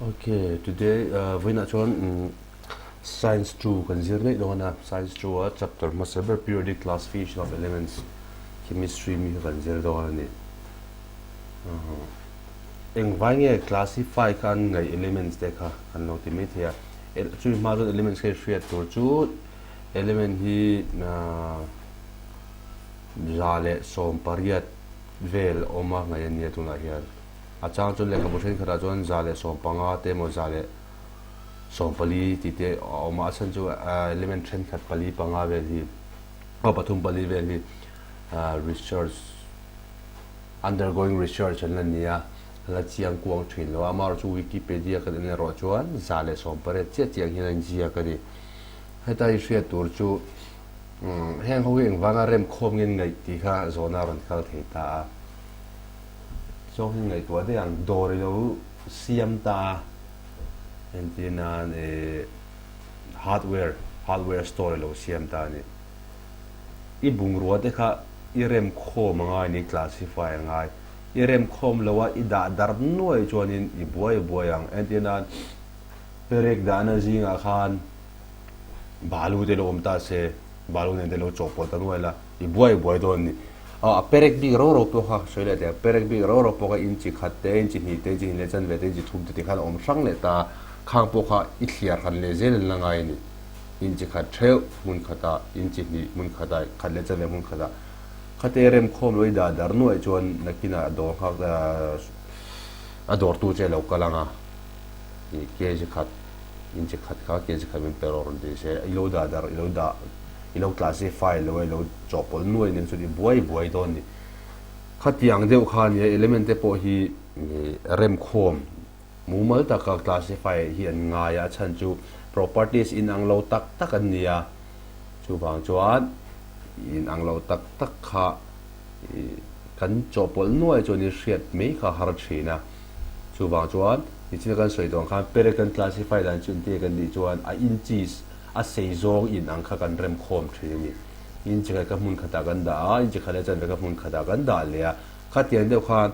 Ok, today vawiinah chuan Science 2 kan zir daih dawn a, Science 2 a chapter hmasa ber Periodic Classification of Elements Chemistry mi kha kan zir dawn a ni. Engvai nge classify kha an ngaih elements te kha kan lo ti mai thei a, chumi hma chuan elements kha i hriat tur chu element hi 118 vel awm a ngaih a nia tunah hian. A chang chuan lehkhabu thenkhatah chuan 115 te emaw 114 tih te a awm a, a chhan chu element thenkhat pali panga vel hi aw pathum pali vel hi research undergoing research an la ni a, a la chiang kuang thin lo a, amaherawhchu chu Wikipedia kan en erawh chuan 118 chiah chiang hian a inziak a ni. Heta i hriat tur chu heng ho hi engvanga remkhawm nge ngaih tih kha zawhna a rawn kal thei ta a. Zawng hi ngaihtuah daih ang, dawr i lo siam ta a, entir nan ih hardware, hardware store i lo siam ta a ni. I bungrua te kha i remkhawm a ngai ni, classify a ngai. I remkhawm lo a, i dah darh nuai chuanin i buai buai ang. Entir nan perek dahna zingah khan balu te lo awm ta se, balu nen te lo chawhpawlh ta nuai la, i buai buai dawn ni. Aw a perek bik ro ro pawh kha sawi leh teh a, perek bik ro ro pawh kha inchi khat te, inchi hnih te, inchi hnih leh chanve te, inchi thum te tih khan a awm hrang leh ta a, khang pawh kha i thliar han leh zel an la ngai a ni. Inchi khat theuh hmun khatah, inchi hnih hmun khatah, khat leh chanve hmun khatah khate remkhawm lo i dah dar nuaih chuan nakinah a dawr nghak a dawrtu che a lo kal ang a, ih kg khat, inchi khat kha kg khat min pe rawh rawn ti se, i lo dah dar i lo dah. I lo classify lo a, i lo chawhpawlh nuai nen chuan i buai buai dawn ni. Khatiang deuh kha nia element te pawh hi remkhawm mumal taka classify hi an ngai a, a chhan chu properties inang lo tak tak an ni a, chuvang chuan inang lo tak tak kha kan chawhpawlh nuai chuan i hriat mai kha har thin a. Chuvang chuan nichina kan sawi tawh ang khan perek kan classify dan chu engtin nge kan tih chuan a inches A sei zawng in ang kha kan rem khawm thin a ni. In chi khat ka hmun khatah kan dah a, in chi khat leh chanve ka hmun khatah kan dah leh a. Khatiang deuh khan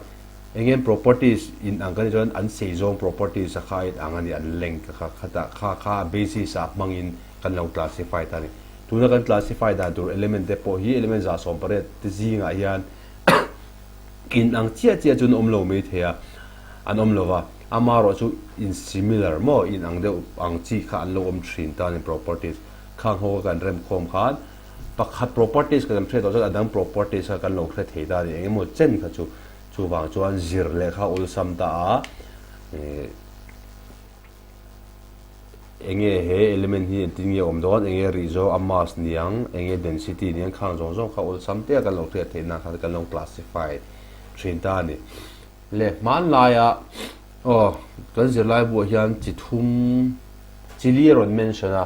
eng em properties in ang kan nih chuan an sei zawng properties a kha a in ang a ni, an length kha khatah kha kha a basis ah hmangin kan lo classify ta a ni. Tuna kan classify dan tur element te pawh hi element 118 te zingah hian in ang chiah chiah chu an awm lo mai thei a, an awm lo va. Amaherawh chu in similar maw in ang deuh ang chi kha an lo awm thin ta ni properties khang ho kha kan rem khawm khan pakhat properties kan hriat tawh chuan a dang properties kha kan lo hre thei ta ni engemaw chen kha chu chuvang chuan zir leh kha awlsam ta a ih enge he element hi engtin nge awm dawn enge rih zawng a mass niang enge density niang khang zawng zawng kha awlsam te a kan lo hriat theih nan khan kan lo classify thin ta a ni. Leh hmanlaia aw kan zirlai buah hian chi thum chi li a rawn mention a,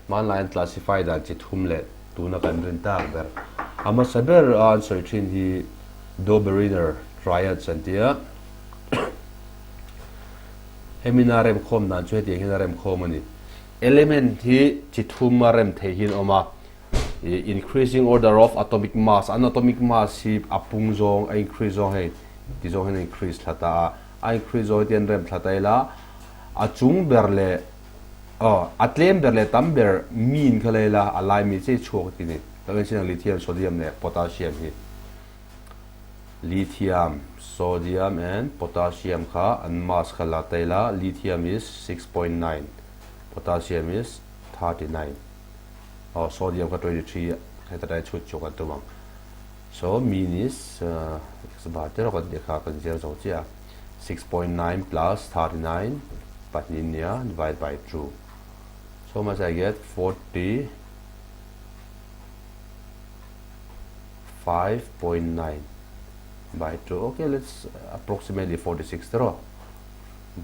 hmanlai an classify dan chi thum leh tuna kan rin tak ber. A hmasa ber a an sawi thin hi Dobereiner triads an ti a, hemina remkhawm dan chu hetiang hian a remkhawm a ni. Element hi chi thum a rem theih hi an awm a, Increasing order of atomic mass, an atomic mass hi a pung zawng a increase zawng hei ti zawng hian a increase thla ta a, a increase zawng hi tian rem thla ta ila a chung ber leh aw a tlem ber leh tam ber mean kha la ila a lai mi chei chhuak ti ni tak in chinang lithium, sodium leh potassium hi lithium, sodium and potassium kha an mass kha la ta ila lithium is 6.9 potassium is 39. Aw sodium kha 23 heta tlai chhut chu kan tum ang. So mean is x bar te rawh kan tih kha kan zir zo chiah a. 6.9 plus 39 pahnih nia divide by 2. So much I get 45.9 by 2. Okay, let's approximately 46 te rawh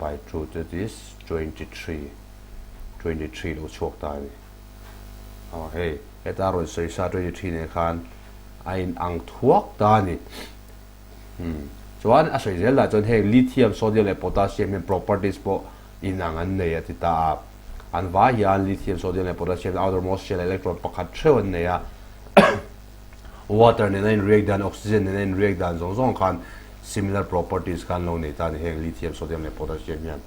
by 2 that is 23. 23 lo chhuak ta a ni. Aw hei heta rawn sawi sa 23 nen khan a in ang thuak ta a ni. Hmm. Chuan a sawi zel lah chuan heng lithium, sodium leh potassium hian properties pawh in ang an nei a ti ta a. An vai hian lithium, sodium leh potassium outermost shell electron pakhat theuh an nei a. Water nen a in react dan, oxygen nen a in react dan zawng zawng khan similar properties khan lo nei ta a ni heng lithium, sodium leh potassium hian.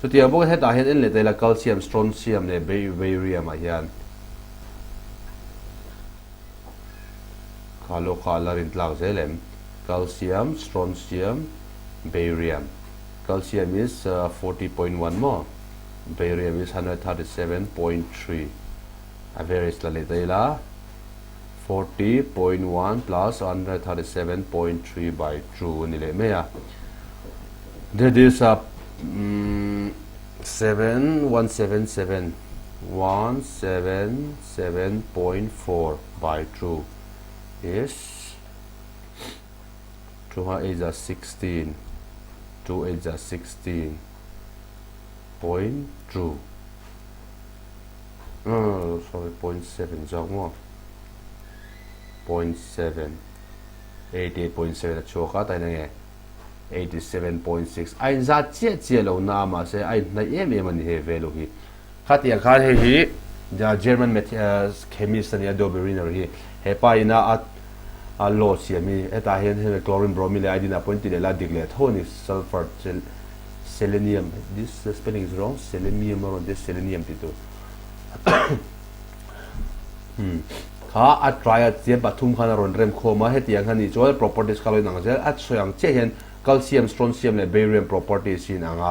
Chutiang bawkin hetah hian en leh ta ila calcium, strontium leh barium ah hian kha lawk kha a la rin tlak zel em? Calcium, strontium, barium. Calcium is 40.1 maw? Barium is 137.3. Average la leh ta ila 40.1 plus 137.3 by 2 a ni leh mai a. That is a 7 177 177.4 by 2 is 2 8 za 16 2 8 za 16 point 2 no sorry point 7 zawk maw point 7 88.7 a chhuak a tahin enge 87.6 a inzat chiah chiah lo na a mahse a inhnaih em em a ni hei velu hi khatiang khan hei hi German chemist a ni a Dobereiner hi hepa ina a a law siam hi hetah hian hemi chlorine bromine leh iodine ah pawhin ti leh la dik leh tho a ni sulphur selenium this spelling is wrong selenium a rawn tia selenium tih tur hmm kha a try a chian pathum khan a rawn rem khawm a hetiang khan nih chuan properties kha lo inang zel a sawi ang chiah hian calcium strontium leh barium properties hi inang a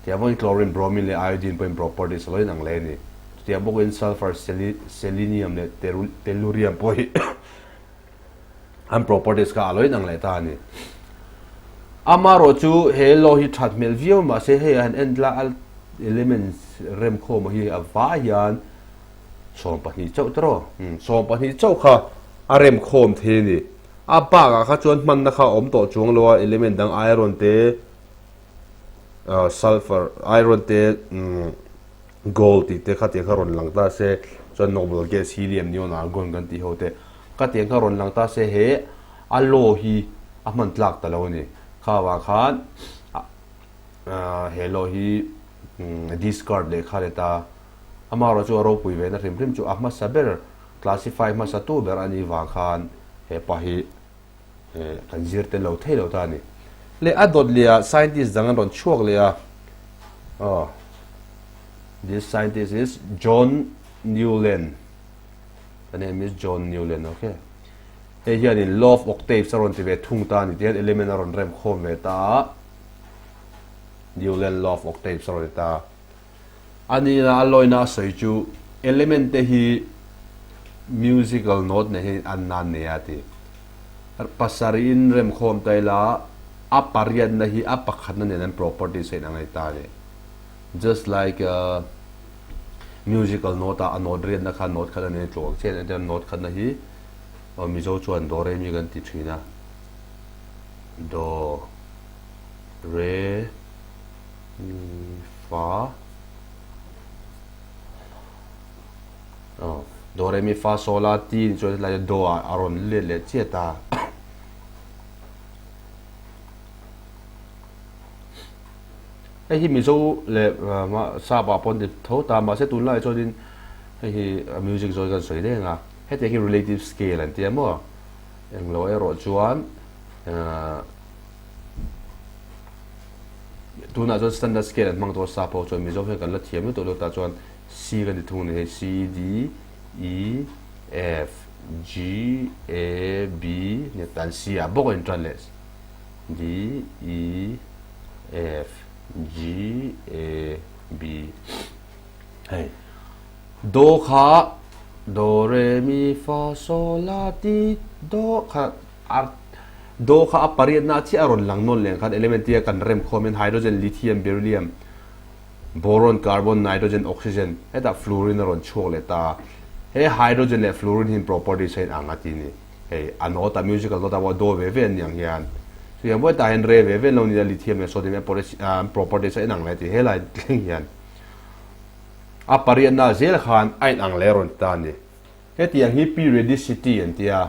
tiang pawhin chlorine bromine leh iodine pawhin properties a lo inang leh a ni chutiang bawkin sulphur selenium leh tellurium pawh hi an properties kha a lo inang leh ta a ni. Amaherawh chu he law hi that hmel viau mahse hei a han en tla a elements remkhawm hi a vai hian 12 chauh te rawh 12 chauh kha a remkhawm thei a ni. A bakah kha chuan hmanna kha a awm tawh chuang lo a element dang iron te sulphur iron te gold tih te kha tiang kha rawn lang ta se chuan noble gas helium neon argon kan tih ho te Ka tiang kha rawn lang ta se he a law hi a hman tlak ta lo a ni. Kha avang khan he law hi discard leh kha let a, amaherawh chu a ropui ve na hrim hrim chu a hmasa ber classify hmasa tu ber a nih vang khan he pa hi kan zir tel lo thei lo ta a ni. Leh a dawt leh ah scientist dang an rawn chhuak leh a, aw this scientist is John Newland. The name is John Newland ok. Hei hianin law of octaves a rawn ti ve thung ta a ni tihian element a rawn rem khawm ve ta a. Newland law of octaves a rawn ti ta. A nihna a lawina a sawi chu element te hi musical note nei hian an nan nei a ti. Pasarih in rem khawm ta ila a pariatna hi a pakhatna nen an properties a inang a ni ta a ni. Just like a Musical note ah a note riatna kha note khat a nei tluk ang chiah a ni a, note khatna hi aw Mizo chuan do re mi kan ti thin a, do re mi fa aw do re mi fa sol la ti ni chuan helai do ah a rawn let leh chiah ta. Hei hi Mizo leh Sap ah pawh an ti tho ta mahse tunlaiah chuanin hei hi music zawi kan sawi reng a, hetiang hi relative scale an ti a maw? Englo erawh chuan tunah chuan standard scale an hmang tawh a Sap ho chuan Mizo hian kan la thiam lutuk lutuk tah chuan C kan ti thung a ni hei C D E F G A B tan C ah bawk a intan leh. D E F G A B hei do kha do re mi fa sol la ti do kha a do kha a pariatna chiah a rawn lang nawn leh ang khan element tia kan rem khawm hian hydrogen lithium beryllium boron carbon nitrogen oxygen hetah fluorine a rawn chhuak leh ta a he hydrogen leh fluorine hi properties a inang a ti a ni. Hei a note a musical note a pawh do ve ve an ni ang hian chutiang pawh hetah hian re ve ve an lo ni a lithium leh sodium leh properties a inang leh tih helai thleng hian a pariatna zel khan a inang leh rawn ti ta a ni. Hetiang hi periodicity an ti a,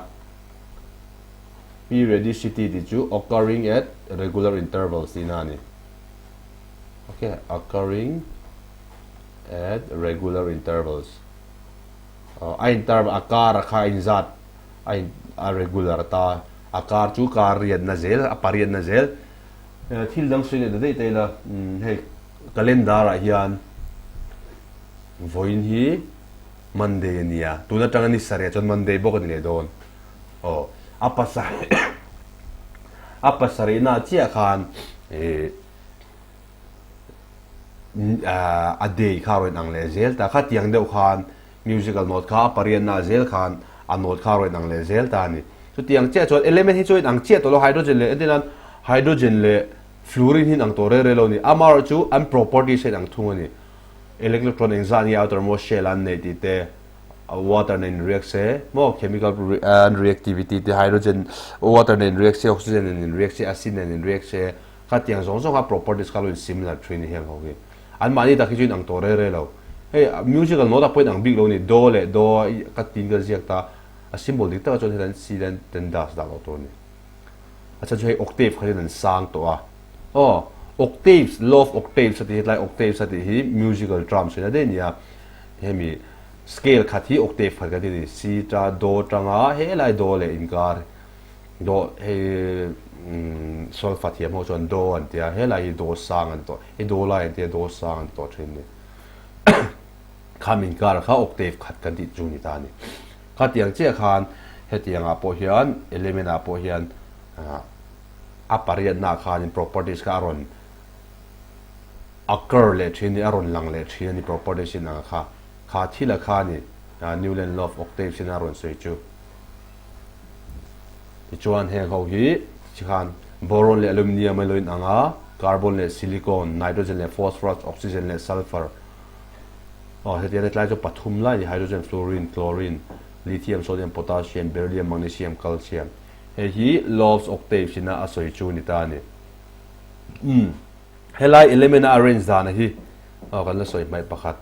periodicity tih chu occurring at regular intervals tihna a ni. Okay, occurring at regular intervals. A inter a kar a kha a inzat a in a regular ta a kar chu kar riatna zel a pariatna zel thil dang sawi leh ta daih ta ila hei calendar ah hian vawiin hi Monday a nia, tun atanga ni sarih ah chuan Monday bawk a ni leh dawn. Aw, a pasarih a pasarihna ah chiah khan ih a day kha a rawn ang leh zel ta. Khatiang deuh khan musical note kha a pariatna ah zel khan a note kha a rawn ang leh zel ta a ni. Chutiang chiah chuan element hi chu a inang chiah tawh lo, hydrogen leh entirnan hydrogen leh fluorine hi inang tawh reng reng lo a ni. Amaherawhchu an properties a inang thung a ni. Electron engzah nge outermost shell an neih tih te, water nen react se maw chemical an reactivity te hydrogen water nen react se oxygen nen react se acid nen react se khatiang zawng zawng kha properties kha lo in similar thin ni heng ho hi an mahni tak hi chu inang tawh reng reng lo hei musical note ah pawh inang bik lo ni do leh do ka tin ka ziak ta a symbol dik takah chuan hetan c hian ten dash dah loh tur a ni a chhan chu hei octave kha hian an sang tawh a aw octaves law of octaves a tih hi tlai octaves a tih hi musical terms in a daih a ni a hemi scale khat hi octave khat kan ti a ni C ta do tanga helai do leh inkar do hei solfa thiam ho chuan do an tia helai hi do sang an ti tawh hei do lai an tia do sang an ti tawh thin a ni kham inkar kha octave khat kan tih chu ni ta a ni khatiang chiah khan hetiang ah pawh hian element ah pawh hian a pariatna ah khanin properties kha a rawn occur leh thin a ni, a rawn lang leh thin a ni properties in ang kha, kha thil a kha a ni Newland law of octaves in a rawn sawi chu. Tichuan heng ho hi tikhan boron leh aluminium a lo in ang a, carbon leh silicon, nitrogen leh phosphorus, oxygen leh sulphur aw hetiang hetlai chu pathum lai a ni hydrogen, fluorine, chlorine, lithium, sodium, potassium, beryllium, magnesium, calcium hei hi law of octaves in a sawi chu a ni ta a ni. Umm. Helai element a arrange dan hi aw kan la sawi hmaih pakhat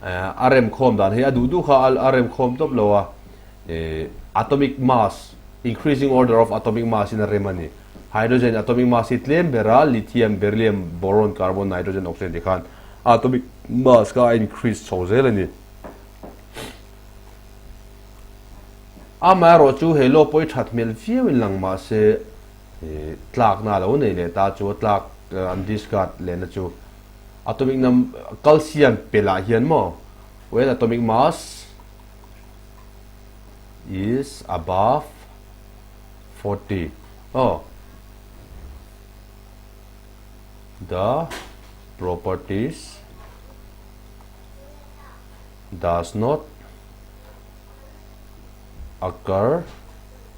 a rem khawm dan hi a duh duh kha a rem khawm tawp lo a ih atomic mass increasing order of atomic mass in a rem a ni hydrogen atomic mass hi tlem ber a lithium beryllium boron carbon nitrogen oxygen tih khan atomic mass kha a increase chho zel a ni amaherawhchu he law pawh hi that hmel viau in lang mahse Tlakna a lo nei leh ta chu a tlak an discard lehna chu atomic num calcium pelh ah hian maw when atomic mass is above 40 aw the properties does not occur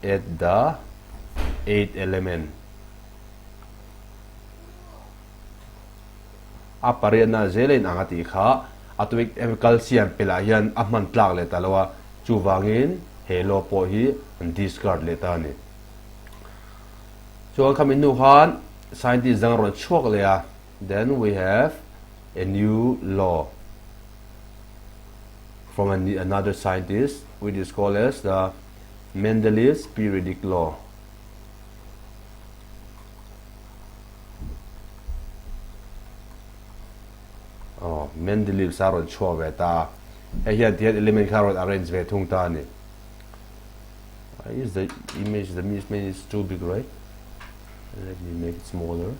at the eight element a pariatna zel a inang a tih kha atomic calcium pelh ah hian a hman tlak leh ta lo a chuvangin he law pawh hi an discard leh ta a ni. Chuan khami hnu khan scientist dang a rawn chhuak leh a then we have a new law from another scientist which is called as the Mendeleev's periodic law. Aw, Mendeleev's a rawn chhuak ve ta a. Hei hian tihian element kha a rawn arrange ve thung ta a ni. Is the image, the image is too big, right? Let me make it smaller.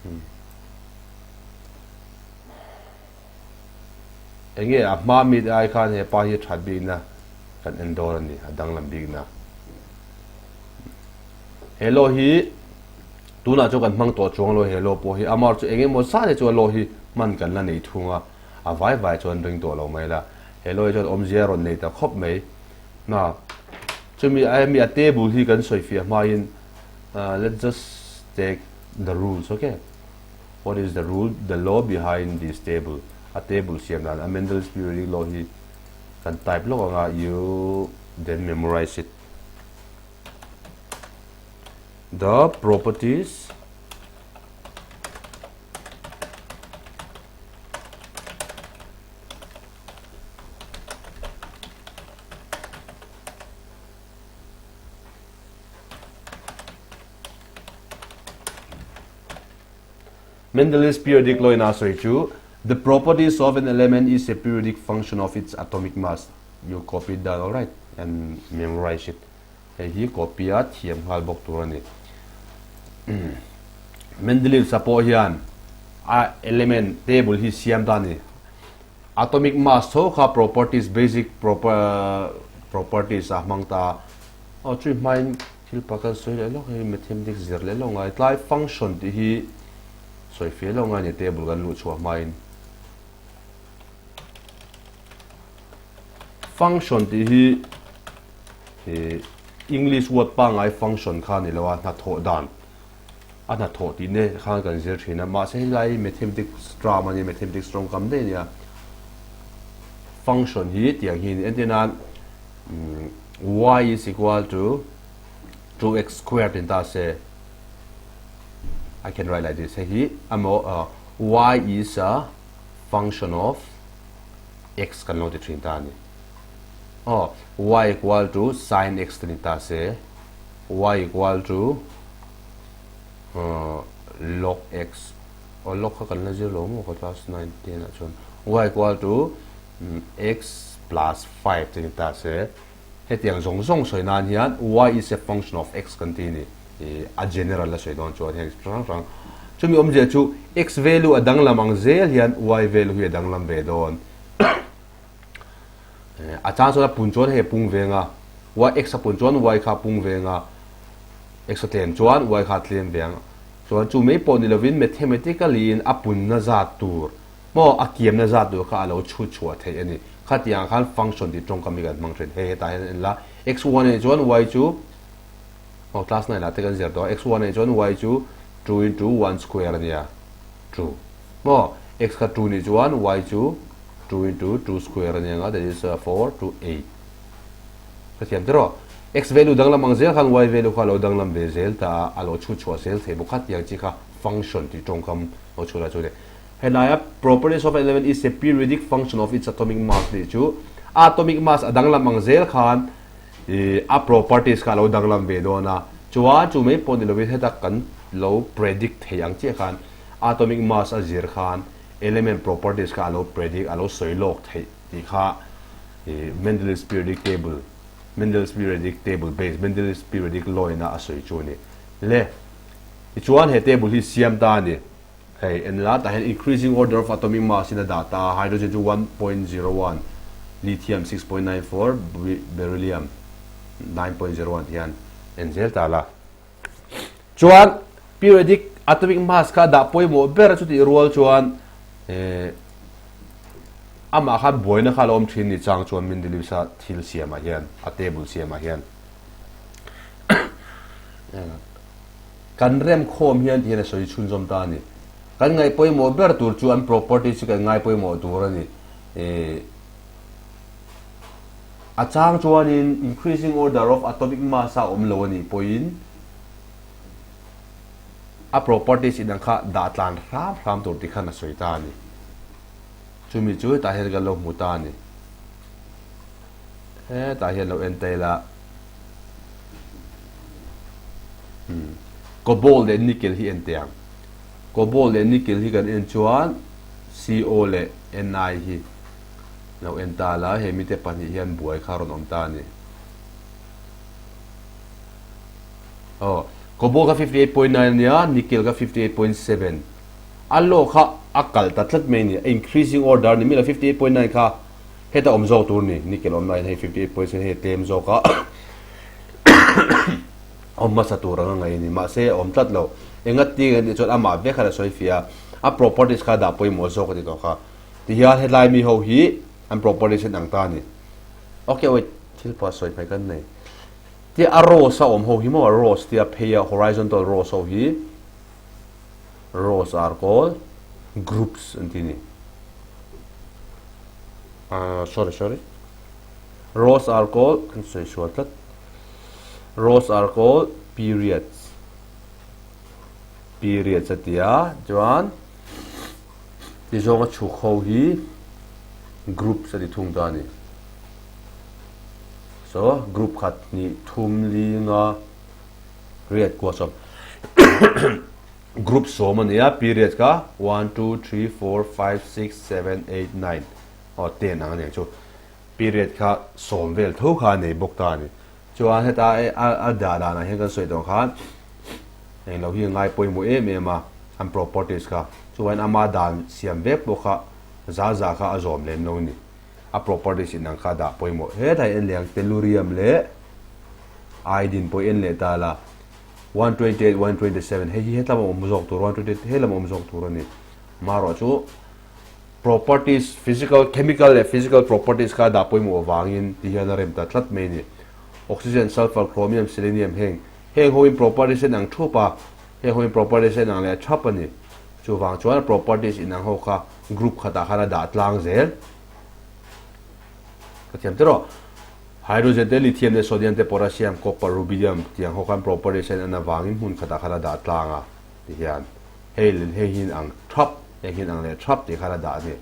Hmm. Enge a hma mit ai khan he pa hi a that bikna kan en dawn a ni, a danglam bikna. He law hi tunah chuan kan hmang tawh chuang lo he law pawh hi amar chu eng emaw zat hi chuan law hi hman kan la nei thung a, a vai vai chuan ring tawh lo mai la. He law hi chuan awmzia a rawn nei ta khawp mai. Na chumi hemi a table hi kan sawi fiah hmain let's just take the rules okay. What is the rule, the law behind this table? A table siam dan a Mendel's periodic law hi kan type lawk anga you then memorize it. The properties Mendeleev's periodic law in a sawi chu the properties of an element is a periodic function of its atomic mass. You copy it down alright and memorize it. Hei hi copy a thiam nghal bawk tur a ni. Mendeleev-a pawh hian a element table hi siam ta a ni. Atomic mass tho kha properties basic properties a hmang ta a. Aw chui hmain thil pakhat sawi leh lawk hi mathematics zir leh lawk ngai tlai function tih hi sawi feh lawk ngai a ni table kan luh chhuah hmain. Function tih hi English word pangngai function kha a ni lo a, hnathawh dan a hnathawh tih ne khan kan zir thin a, mahse helai hi mathematics term a nia, mathematics tawngkam daih a nia. Function hi tiang hi a ni, entir nan y is equal to 2x squared in ta se, I can write like this, hei hi emaw y is a function of x kan lo ti thin ta a ni. Aw, y equal to sin x te ni ta se, y equal to log x, aw log kha kan la zir lo maw ka class 9 10 ah chuan y equal to x plus 5 te ni ta se, hetiang zawng zawng sawi nan hian y is a function of x kan ti a ni. A general a sawi dawn chuan heng hrang hrang chumi awmzia chu x value a danglam ang zel hian y value hi a danglam ve dawn. A chang chuan a pun chuan hei a pung veng a, y x a pun chuan y kha a pung veng a, x a tlem chuan y kha a tlem veng. Chuan chu mai pawh ni lovin mathematically in a punna zat tur maw a kiamna zat tur kha a lo chhut chhuah theih a ni. Khatiang khan function tih tawngkam hi kan hmang thin. Hei hetah hian en la x one a nih chuan y chu Aw class 9 ah te kan zir tawh a, x one anih chuan y chu 2 into 1 square a nia, 2 maw? X kha 2 nih chuan y chu 2 into 2 square a nia nga, that is 4 to 8. Ka thiam tiraw? X value danglam ang zel khan y value kha a lo danglam ve zel ta a, a lo chhut chhuah zel thei bawk kha tiang chi kha function tih tawngkam lo chhut a chu ni. Helaia properties of an element is a periodic function of its atomic mass tih chu a atomic mass a danglam ang zel khan I a properties kha a lo danglam ve dawn a, chuan chu mai pawh ni lovin heta kan lo predict thei ang chiah khan atomic mass a zir khan element properties kha a lo predict, a lo sawi lawk theih tih kha i Mendeleev's periodic table, Mendel's periodic table base, Mendel's periodic law ina a sawi chu a ni. Le, tichuan he table hi siam ta a ni. Hei en la tah hian increasing order of atomic mass in a dah ta a, hydrogen chu 1.01, lithium 6.94, beryllium 9.01 ti hian en zel ta la. Chuan periodic atomic mass kha dah pawimawh ber a chutih rual chuan eh amah khan buaina kha a lo awm thin ni chang chuan Mendeleev-a thil siamah hian a table siamah hian Kan remkhawm hian tihian a sawi chhunzawm ta a ni. Kan ngaih pawimawh ber tur chu an properties hi kan ngai pawimawh tur a ni. A chang chuanin increasing order of atomic mass a awm lo a nih pawhin a properties inang kha dah tlan hram hram tur tikhan a sawi ta a ni. Chumi chu hetah hian kan lo hmu ta a ni. Hetah hian lo en ta ila. Cobalt leh nickel hi en teh ang. Cobalt leh nickel hi kan en chuan CO leh Ni hi lo en ta la, he mite pahnih hian buai kha rawn awm ta a ni. Aw, cobalt kha 58.9 a nia, nickel kha 58.7. A law kha a kal ta tlat mai a ni, a increasing order ni mai lo, 58.9 kha Heta awm zawk tur ni, nickel awm laiin hei 58.7 hei tlem zawk a awm hmasa tur anga ngaih a ni. Mahse a awm tlat lo. Enga ti nge tih chuan amah vek khan a sawi fiah a, a properties kha dah pawimawh zawk a ti tawh kha. Tihian hetlai mi ho hi an properties an ang ta a ni. Ok wait, thil pawh sawi hmai kan nei. Tia a rows a awm ho hi maw, rows tia phei a horizontal rows ho hi rows are called groups an ti a ni. Ah sorry sorry rows are called kan sawi sual tlat rows are called periods periods a tia chuan ti zawnga chhuk ho hi groups a ti thung ta a ni so group khat hnih thum li nga riat kua sawm Group sawm a nia, period kha one, two, three, four, five, six, seven, eight, nine aw ten ang a nia chu. Period kha sawm vel tho kha a nei bawk ta a ni. Chuan heta a dah danah hian kan sawi tawh khan. Englo hi a ngai pawimawh em em a, an properties kha. Chuvain ama dan siam vek pawh kha za za kha a zawm lem lo a ni. A properties inang kha dah pawimawh hetah hian en leh ang tellurium leh iodine pawh en leh ta la 128, 127 hei hi hetlama awm zawk tur 128 helam awm zawk tur a ni. Amaherawhchu properties physical chemical leh physical properties kha dah pawimawh avangin ti hian a rem ta tlat mai a ni. Oxygen, sulphur, chromium, selenium heng heng hoin properties inang thup a, heng hoin properties inang leh thap a ni. Chuvang chuan properties inang ho kha group khatah khan a dah tlang zel. Ka thiam te rawh. Hydrogen te, lithium te, sodium te, potassium, copper, rubidium tiang ho khan properties a in an avangin hmun khatah khan a dah tlang a ti hian hei hei hi inang thap, heng hi inang leh thap tih khan a dah a ni.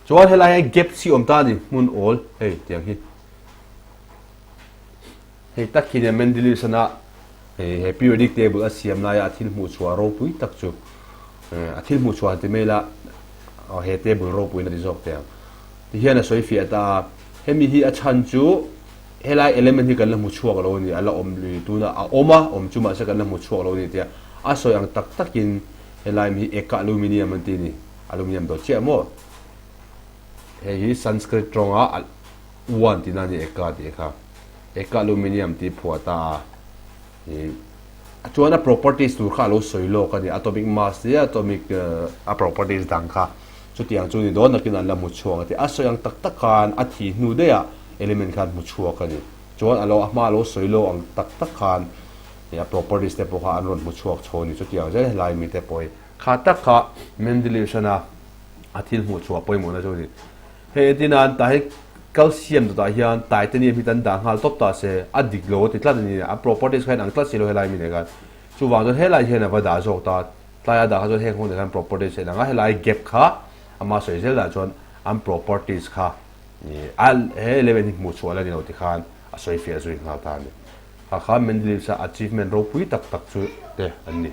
Chuan helai hian gaps hi awm ta a ni hmun awl hei tiang hi. Hei tak hi nia Mendeleev-a he periodic table a siam laia a thil hmuh chhuah ropui tak chu a thil hmuh chhuah han ti mai la he table ropuiin a ti zawk teh ang. Tihian a sawi fiah ta a, hemi hi a chhan chu helai element hi kan la hmu chhuak lo a ni, a la awm lui tuna a awm a, awm chu mahse kan la hmu chhuak lo a ni tia a sawi ang tak takin helai mi hi eka aluminium an ti a ni, aluminium dawt chiah maw? Hei hi Sanskrit tawnga Uan tihna a ni eka tih kha. Eka aluminium tih phuah ta a i chuan a properties tur kha a lo sawi lawk a ni. Atomic mass te atomic a properties dang kha chutiang chu ni dawn nakin an la hmu chhuak a ti. A sawi ang tak tak khan a thih hnu daih ah element khan hmu chhuak a ni. Chuan a lo a hma a lo sawi lawk ang tak tak khan a properties te pawh kha an rawn hmu chhuak chho a ni. Chutiang zel helai mite pawh hi kha tak kha Mendeleev-an a thil hmuh chhuah pawimawhna chu a ni. Hei entirnan tah hi calcium dawtah hian titanium hi kan dah nghal tawp ta se a dik lo a ti tlat a ni. A properties kha in ang tlat si lo helai mi nen khan. Chuvang chuan helai hian a va dah zawk ta. Tlaia dah kha chuan heng ho nen khan properties a inang a, helai gap kha ama sawi zel dah chuan an properties kha a he element hi hmuh chhuah la ni lo ti khan a sawi fiah zui nghal ta a ni. Kha kha Mendeleev's-a achievement ropui tak tak chu te an ni.